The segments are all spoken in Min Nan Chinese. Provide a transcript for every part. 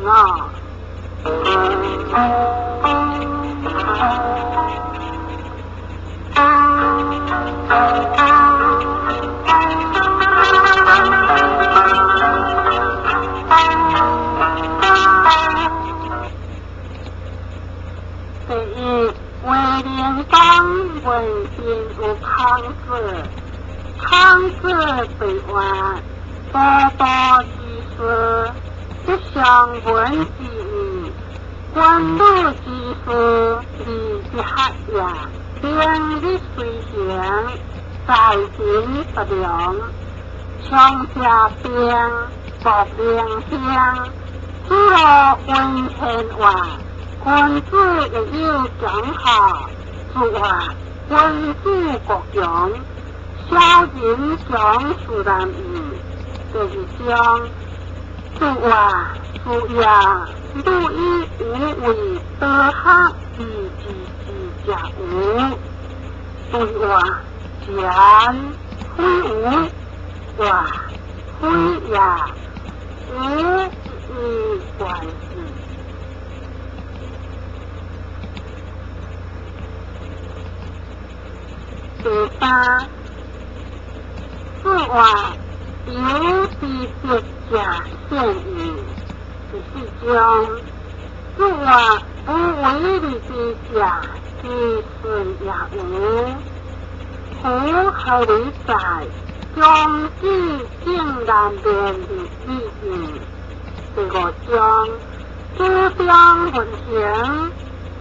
我。第一，卫灵公门边有孔子，孔子对话：多多之事，吉祥文之义，官禄之事，利之学也。兵力随行，在军不良，强者兵，薄兵兴，诸罗文献话。君子亦有讲学，说话君子国强，小人强自难义。第二章，说话说也，欲以无为德学而治之者无。对话言非无，话非也，无以贯之。第三，说话有之别者献义。第四章，说话不为利之者，其顺也无。夫何理在？将之正难辨的意义。第五章，主张文行，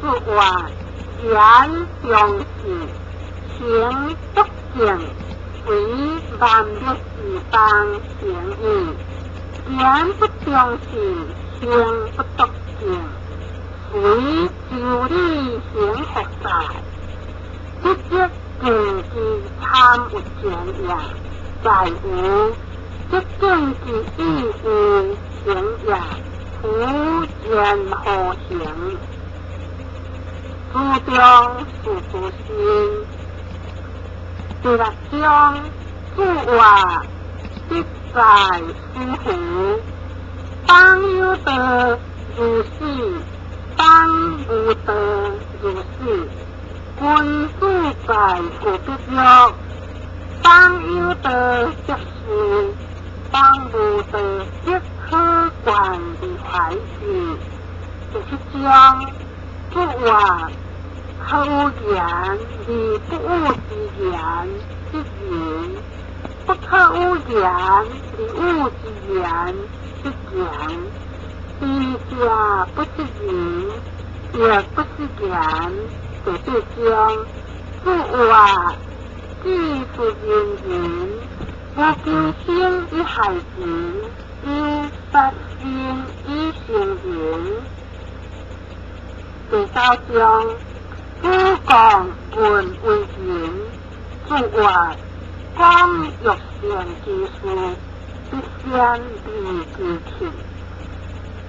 说话言中信。行笃正，为万物之邦行义；言不忠信，行不笃正，为就理行福在。积极政治参有前也，在无；积政治义务行也，福见何行？主张是不心。第六章，主话必在师傅，当有道如是，当无道如是。君子在何必约？当有道则是，当无道则可观的坏事。第七章，主话可有言而不有之言，即仁；不可有言而有之言，即贤。知者不是仁，也不是贤。第八章，主话既是仁人，无求生以害人，有杀生以成仁。第九章，主讲文为仁，主话讲欲善之事，必先利其器。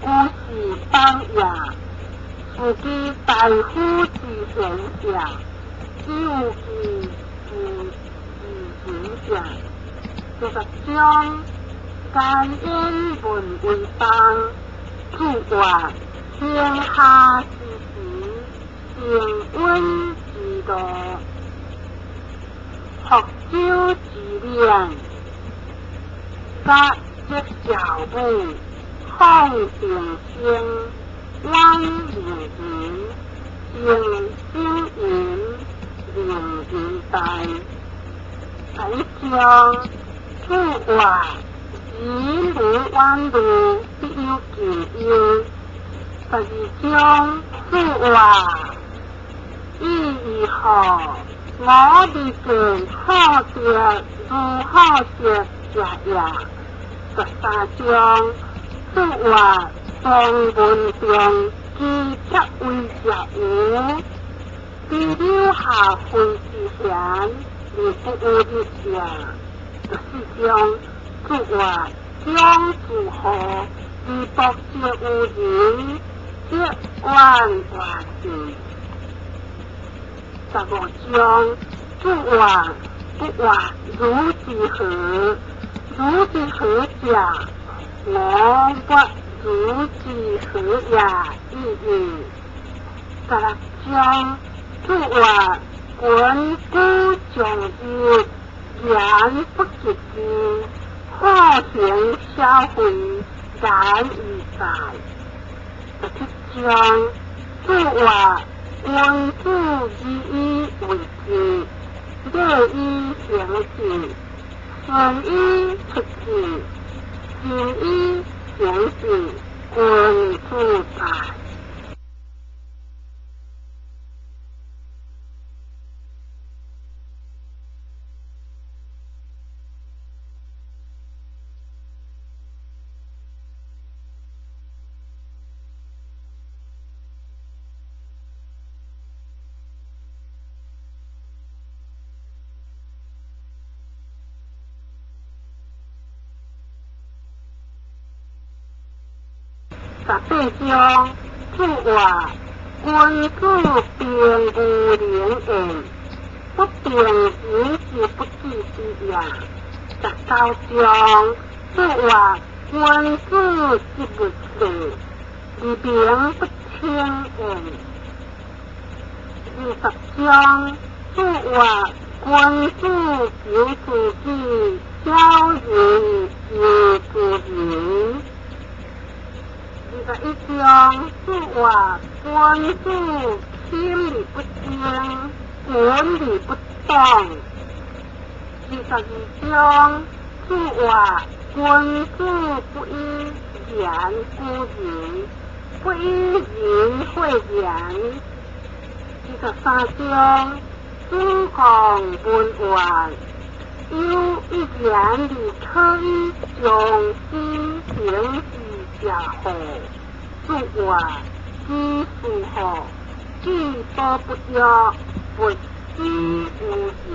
故是邦也，是其大夫之贤者，有其之之仁者。第十章，甘言文为邦，主话天下之时，平稳之道，福州之廉，甲则小武，放定生，远明人，正正人，明人大。第一章，主话人无远虑，必有近忧。第二章，主话意如何？我未见好德如好德者也。第三章，主话从文中知切为者无，知留下非之贤，而不有日也。第四章，主话将如何？而不知有人，则万万事。十五章，主话不话如之何？如之何者？我不如如之何也已矣。十六章，注曰：君居将日，言不及义，好行消费，难以在。十七章，注曰：君子以以为质，礼以行之，顺以出之，仁以行之，君子在。十八章，注曰：君子并无能言，不并人之不己知也。十九章，注曰：君子之不礼，而名不称焉。二十章，注曰：君子求自己，小人求自人。二十一章，注曰：君子亲而不争，远而不党。二十二章，注曰：君子不以言古人，不以人废言。二十三章，子贡问曰：有一言而可以将之行之者何？注曰：知事何？智多不约，不知无形。